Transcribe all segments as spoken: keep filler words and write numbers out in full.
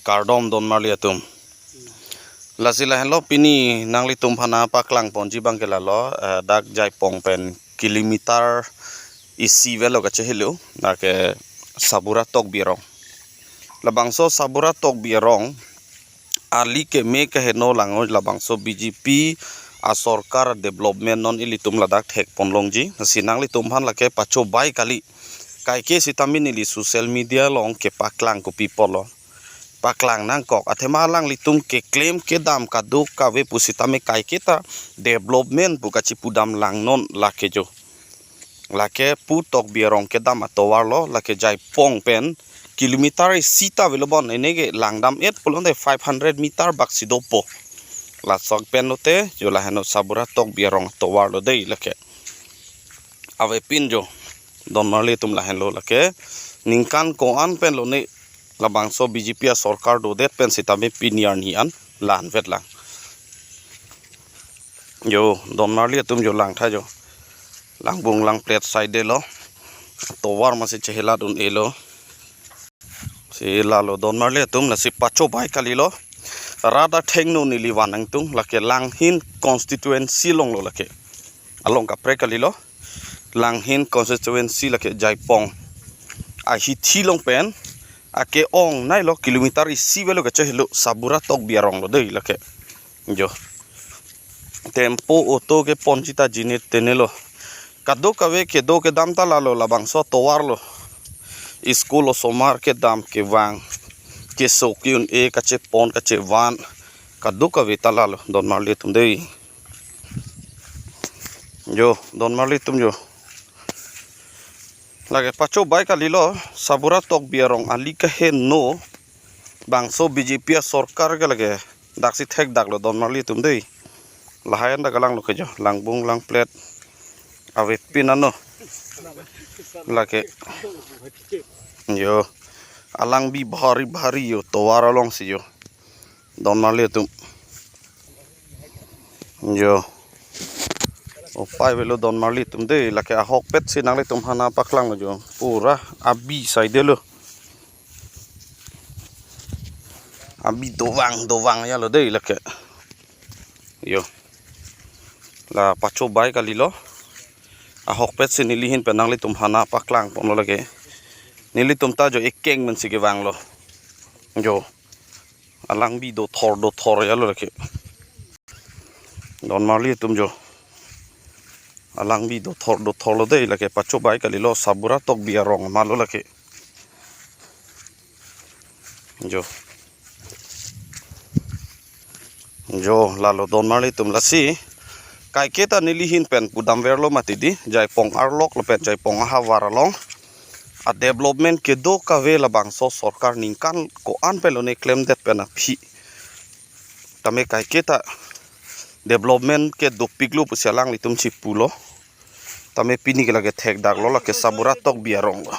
Kardom donmarli atum. Lasi lahenlo pini nanglitum aphan nangpaklang ponji abang ke lalo, eh, dak Jaipong pen kilometer isi avelo kachehelo, lake Sabura Tokbi arong. Labangso Sabura Tokbi arong ali keme keheno lang-o, labangso B J P asorkar development non ilitum ladak thekpon longji. Lasi nanglitum aphan lake pachobai kali. Kaike sitame neli social media along kepaklang kopi apotlo. Paklang nangkok. Athema alanglitum keklem kedam kadokave pusitame kaiketa development pu kachipudam lang non lake jo. Lake pu Tokbi arong kedam atovar lo, lake Jaipong pen kilometer isi ta avelo bon, ene ke langdam-et pulote five hundred meter bak si dopo. Laso pen lote jo lahenlo Sabura Tokbi arong atovar lo dei lake. Avepin jo donmarli atum lahenlo lake. Ningkan ko-an pen lone labangso B J P asorkar dodet pen sitame pini arni an la-an vetlang. Jo, donmarli atum jo langtha jo. Langbung langplet side lo. Tovar masi chehelat un-elo. Si lalo donmarli atum, lasi pachobai kalilo. Rat athengno neli van nangtung, lake Langhin constituency along lo lake. Along kaprek kalilo. Langhin constituency lake Jaipong ahithi along pen ake-ong nei lo, kilometer isi avelo kachehelo, Sabura Tokbi arong lo dei lake. Jo. Tempo auto kepon sita jinit tenelo. Kadokave kedo kedam ta lalo, labangso atovar lo. School osomar kedam kevang, keso ke-un-e, kachepon kachevan, kadokave ta lalo donmarli atum dei. Jo, donmarli atum jo. Lake pachobai kalilo, Sabura Tokbi arong ali keheno bangso B J P asorkar ke lake daksi thekdaklo donmarli atum dei. Lahai an dak alanglo ke jo, langbung langplet avepin ano. Lake. Jo. Alangbi bhari bhari jo, tovar alongsi jo. Donmarli atum. Jo. Upai avelo donmarli atum dei, lake ahokpet si nanglitum aphan nangpaklanglo jo. Pura abi side lo. Abi dovang dovang ya lo dei lake. Jo. La pachobai kalilo. Ahokpet si neli ahin pen nanglitum aphan nangpaklang ponlo lake. Nelitum ta jo ekeng men si kevanglo. Jo. Alangbi dothor dothor ya lo lake. Donmarli atum jo. Alangbi dothor dothor lo dei lake, pachobai kalilo, Sabura Tokbi arong ma lo lake. Jo. Jo, lalo donmarli atum, lasi kaiketa neli ahin pen pudam verlo mati dei, Jaipong arlok lapen Jaipong ahavar along adevelopment kedo kave labangso sorkar ningkan ko-an pen lone klemdet pen aphi. Tame kaiketa development ke dopiklo pusi alanglitum si pulo. Tame pini ke lake thekdaklo, lake Sabura Tokbi arong lo.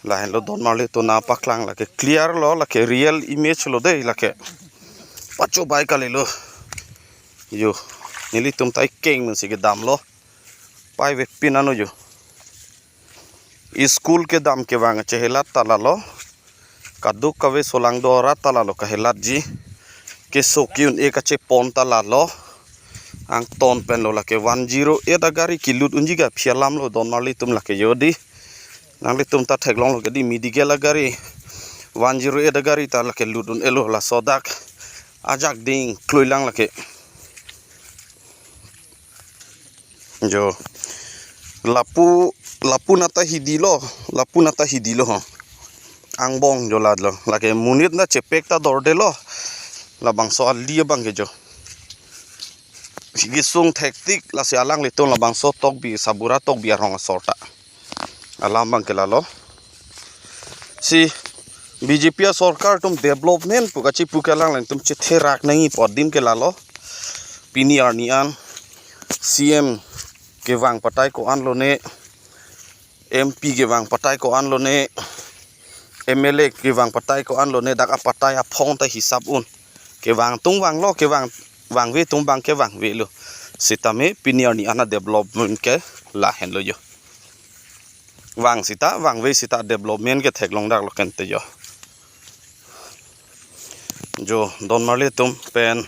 Lahenlo donmarli atum, nangpaklang, lake clear lo, lake real image lo dei lake. Pachobai kalilo. Jo, nelitum ta ekeng men si kedamlo. Pai avepin ano jo. School kedam kevang chehelat ta lalo. Kadokave solangdo arat ta lalo kahelatji. Keso ke-un-e kachepon ta lalo. Angton pen lo lake one zero eight agari kelut unji ke aphi alam lo donmarli atum lake jo dei. Nanglitum ta theklonglo ke dei, medical agari, one zero eight agari ta lake lut un-elo, laso dak ajak ding kloilang lake. Jo. Lapu, lapu nata hidi lo, lapu nata hidi lo ho. Angbong jo lalo. Lake monit nangchepek ta dorde lo. Labangso ali abang ke jo. Kesung thektik, lasi alanglitum labangso Tokbi, Sabura Tokbi arong asor ta. Alam abang ke lalo. Si B J P asorkar atum development pu kachipu ke alanglitum chetherak nangji pu adim ke lalo. Pini arni an C M kevang patai ko-an lone, M P kevang patai ko-an lone, M L A kevang patai ko-an lone, dak apatai aphong ta hisap un. Kevang atum vanglo, kevang, vangve atum abang ke vangvelo. Sitame pini arni an adevelopment ke lahenlo jo. Vang sita, vangve sita development ke theklongdaklo kente jo. Jo, don marli atum pen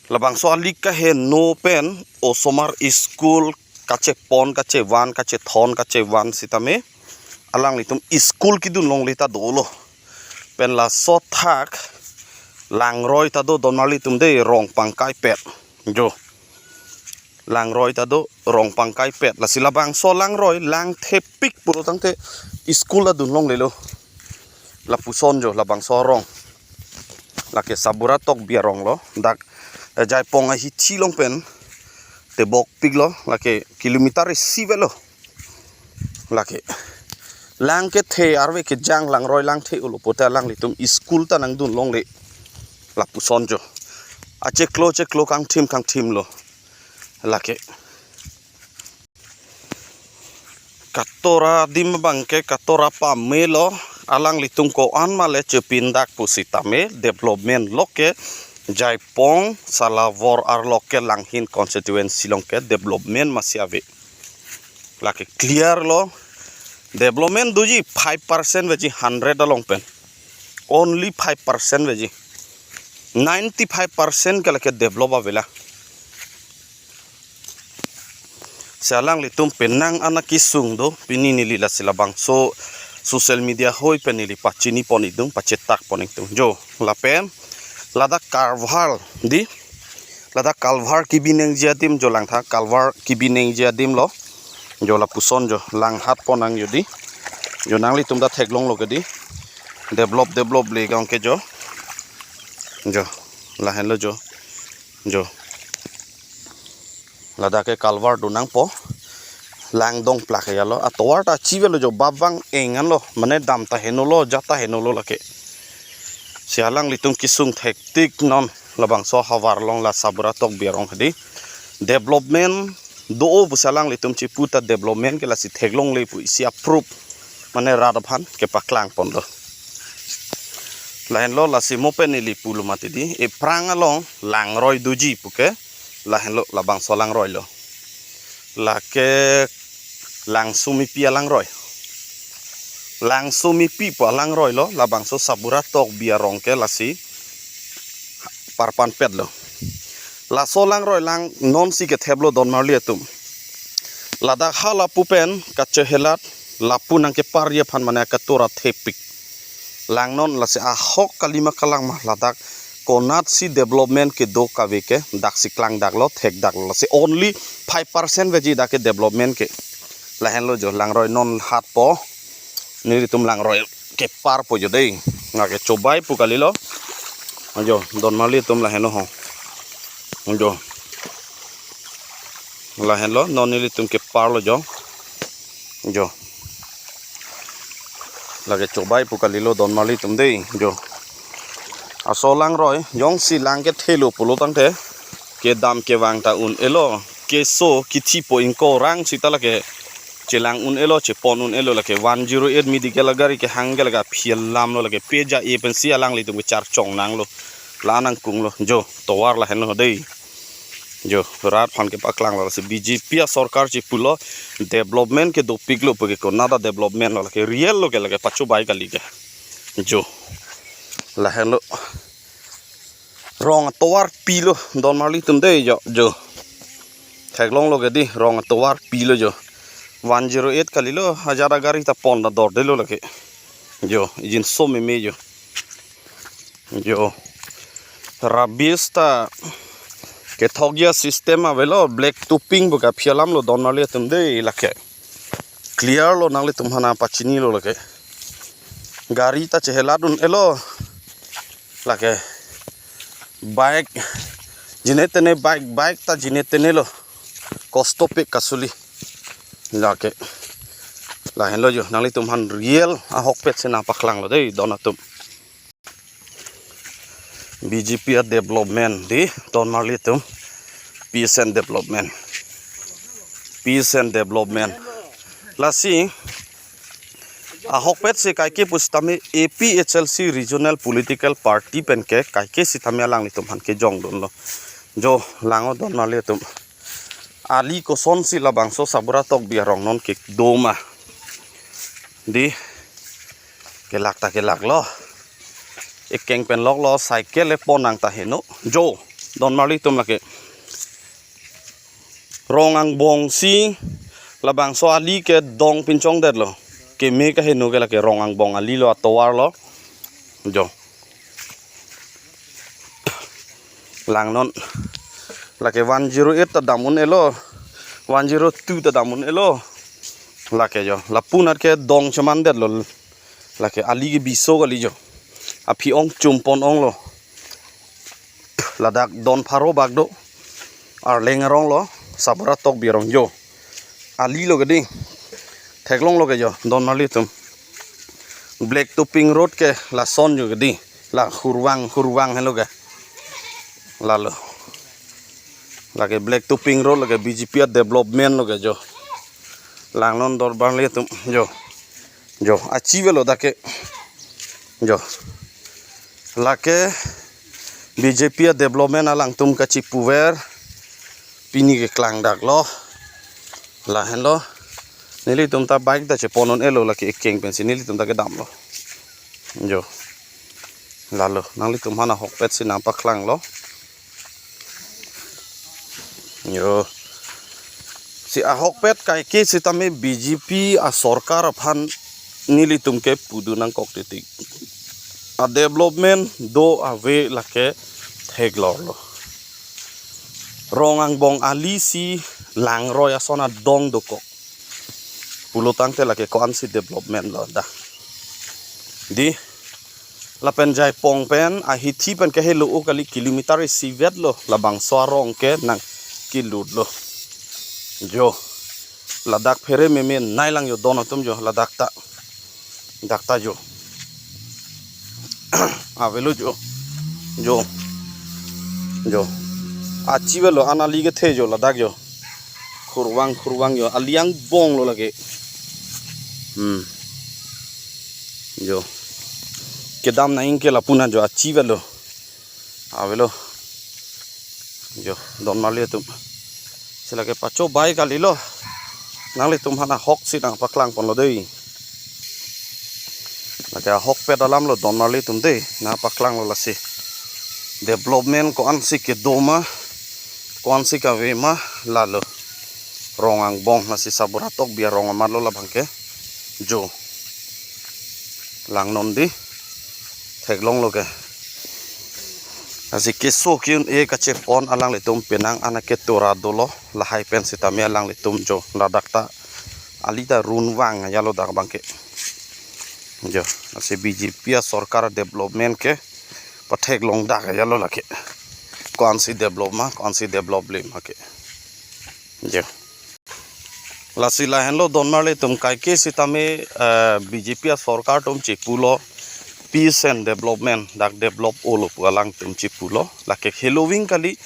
labangso ali kaheno pen osomar school kachepon, kachevan, kachethon, kachevan sitame alanglitum school kedun longle ta dolo. Pen laso athak langroi ta do don marli atum de, rong pangkai pet. Jo. Langroi ta do, rong pangkai pet. Lasi labangso langroi lang thepik pulo tangte school adun longlelo. Lapuson jo labangso arong. Lake Sabura Tokbi arong lo. Dak, eh, Jaipong ahithi along pen tebokpik lo. Lake kilometer isi avelo. Lake lang kethe arve kejang, langroi lang the-olo pute alanglitum school ta nangdun longle. Lapuson jo. Achiklo chiklo kangthim kangthim lo. Lake. Katora adim abangke katora pamelo, alanglitum ko-an male chepindak pusitame development lo ke Jaipong Salawar arlo ke Langhin constituency along ke development masi ave. Lake clear lo, development doji five percent veji hundred along pen. Only five percent veji. Ninety-five percent ke lake develop avela. Si alanglitum penang anak kesung do, pini neli lasi labangso social media ahoi pen neli pachini pon ikdun, pachetak pon ikdun. Jo, lapen ladak culvert di, ladak culvert kebi nangji adim jo, langtha culvert kebi nangji adim lo. Jo, lapuson jo, langhat pon nangji di. Jo, nanglitum ta theklonglo ke di. Develop, develop le gang ke jo. Jo, lahenlo jo. Jo. Ladak ke culvert do nangpo. Lang dong plak ya lo. Atovar ta chivelo jo, bap vang engan lo. Mane dam ta heno lo, jat ta heno lo lake. Si alanglitum kesung thektik non labangso ahavar along, la Sabura Tokbi arong hadi. Development do-o pusi alanglitum chipu ta development ke lasi theklongle pu isi approve. Mane rat aphan kepaklang ponlo. Lahenlo, lasi mo pen neli pulo mati di. Ephrang along langroi doji puke. Lahenlo labangso langroi lo. Lake Langsumipi alangroi. Langsumipi pu alangroi lo, labangso Sabura Tokbi arong ke lasi parpan pet lo. Laso langroi lang non si ketheplo don marli atum. Ladak ha lapu pen kachehelat lapu nangkepar aphan mane katora thepik. Lang non lasi ahok kalima kalang ma ladak konatsi development kedo kave ke daksi klangdaklo, thekdaklo. Lasi only five percent veji dak ke development ke. Lahenlo jo, langroi non hatpo. Nelitum langroi keparpo jo dei. Nangkechobai pu kalilo. Jo, don marli atum lahenlo ho. Jo. Lahenlo, non nelitum keparlo jo. Jo. Lake chobai pu kalilo don marli atum dei. Jo. Aso langroi, jongsi lang kethelo pulo tangte. Kedam kevang ta un-elo. Keso, kethipo ingkorang sita lake chelang un-elo, chepon un-elo lake one zero eight medical agari kehang ke lake aphi alam lo lake peja e pensi alanglitum kecharchong nanglo. La nangkunglo. Jo, tovar lahenlo dei. Jo, rat aphan kepaklanglo si B J P asorkar chipulo development kedopiklo puke, konat a development lo lake real lo ke lake pachobai kali ke. Jo. Lahenlo. Rong atovar pilo don marli atum dei jo, jo. Theklonglo ke di, rong atovar pilo jo. One zero eight kalilo, ajat agari ta pon ta dordelo lake. Jo, ijinso meme jo. Jo. Rubbish ta kethokji asystem avelo, black topping pu ke aphi alam lo don marli atum dei lake. Clear lo, nanglitum aphan pachinilo lake. Gari ta chehelat un-elo. Lake. Bike. Jine tene bike, bike ta jine tenelo. Kosto pik kasuli. Lake. Lahenlo jo, nanglitum aphan real ahokpet si nangpaklanglo dei don atum. B J P a development di don marli atum. Peace and development. Peace and development. Lasi ahokpet si kaike pusitame A P H L C regional political party pen ke kaike sitame alanglitum aphan kejongdunlo. Jo, lang-o don marli atum. Ali kosonsi labangso Sabura Tokbi arong non kedo ma. Di kelak ta kelaklo. Ekeng pen loklo, cycle le pon nang ta heno. Jo, don marli atum, lake rong angbong si labangso ali kedong pinchongdetlo. Keme kaheno ke lake rong angbong ali lo, atovar lo. Jo. Langnon. Lake one zero eight ta dam un-elo. One zero two ta dam un-elo. Lake jo. Lapu anat kedong chemandetlo. Lake ali kebiso kali jo. Aphi ong chum pon onglo. Ladak don pharo bak do. Arleng arong lo. Sabura Tokbi arong jo. Ali lo kedi. Theklonglo ke jo. Don marli atum. Black Topping Road ke lason jo kedi. La hurvang, hurvang helo ke. Lalo. Lake Black Topping Road, lake B J P a-development lo ke jo. Langnon don marli atum jo. Jo, achievelo dak ke. Jo. Lake B J P a-development alangtum kachipuver. Pini keklangdaklo. Lahenlo. Nelitum ta bike ta chepon un-elo, lake ekeng pensi nelitum ta kedamlo. Jo. Lalo, nanglitum aphan ahokpet si nangpaklanglo. Jo. Si ahokpet kaike sitame B J P asorkar aphan nelitum ke pudun nangkok titik. A-development do ave lake theklonglo. Rong angbong ali si langroi ason adong dokok. Pulo tangte lake ko-ansi development lo dak. Di, lapen Jaipong pen ahithi pen kehelo o kali, kilometer isivet lo labangso arong ke nangkelutlo. Jo. Ladak phere meme nai lang jo don atum jo, ladak ta. Dak ta jo. Avelo jo. Jo. Jo. Achievelo, an ali kethe jo ladak jo. Hurvang, hurvang jo. Ali angbong lo lake. Hmm. Jo. Kedam nang ke lapu anat jo, achievelo. Avelo. Jo, don marli atum. Si lake pachobai kalilo. Nanglitum aphan ahok si nangpaklang ponlo dei. Lake ahokpet alam lo don marli atum dei. Nangpaklanglo lasi. Development ko-ansi kedo ma, ko-ansi kave ma, lalo. Rong angbong lasi Sabura Tokbi arong amat lo labang ke. Jo. Langnon di. Theklonglo ke. Lasi keso ke-un-e kachepon alanglitum penang an ketora dolo, lahai pen sitame alanglitum jo ladak ta ali ta runvang ajatlo dak abang ke. Jo, lasi B J P asorkar development ke patheklong dak ajatlo lake. Ko-ansi develop ma, ko-ansi develop le ma ke. Jo. Lasi lahenlo don marli atum, kaike sitame, eh, B J P asorkar atum chepulo peace and development, dak develop olo pu alangtum chepulo. Lake heloving kali,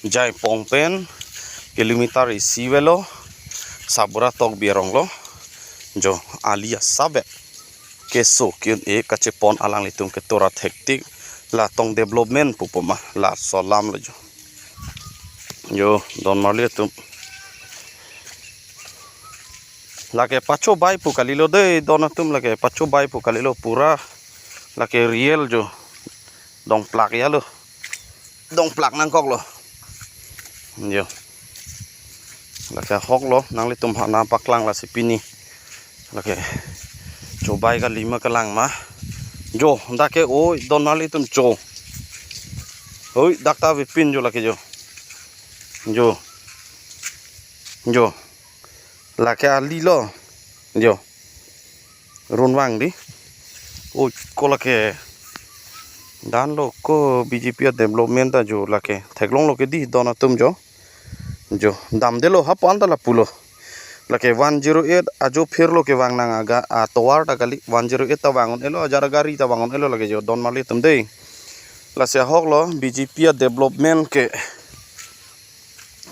Jaipong pen kilometer isi velo, Sabura Tokbi arong lo. Jo, ali asap keso ke-un-e kachepon alanglitum ketora thektik, la tong development pupo ma, laso alam lo jo. Jo, don marli atum. Lake pachobai pu kalilo dei, don atum, lake pachobai pu kalilo, pura lake real jo. Dongplak ajatlo. Dongplak nangkoklo. Jo. Lake ahok lo, nanglitum aphan nangpaklang lasi pini. Lake chobai kali ma kelang ma. Jo, dak ke oi, don marli atum jo. Oi, dak ta avepin jo lake jo. Jo. Jo. Lake ali lo. Jo. Runvang di. Oi, ko lake. Dan lo ko B J P adevelopment ta jo lake. Theklonglo ke di don atum jo. Jo. Damdelo ha-an ta lapulo. Lake one zero eight ajo phirlo kevang nang aga atovar ta kali, one zero eight ta vang un-elo, ajar agari ta vang un-elo lake jo don marli atum dei. Lasi ahok lo B J P adevelopment ke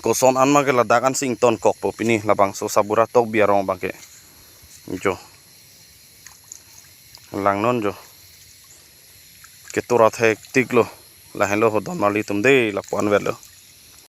koson an ma ke ladak ansi ingtonkokpo pini labangso Sabura Tokbi arong abang ke. Jo. Langnon jo. Ketora thektik lo. Lahenlo ho don marli atum dei, lapu-an vetlo.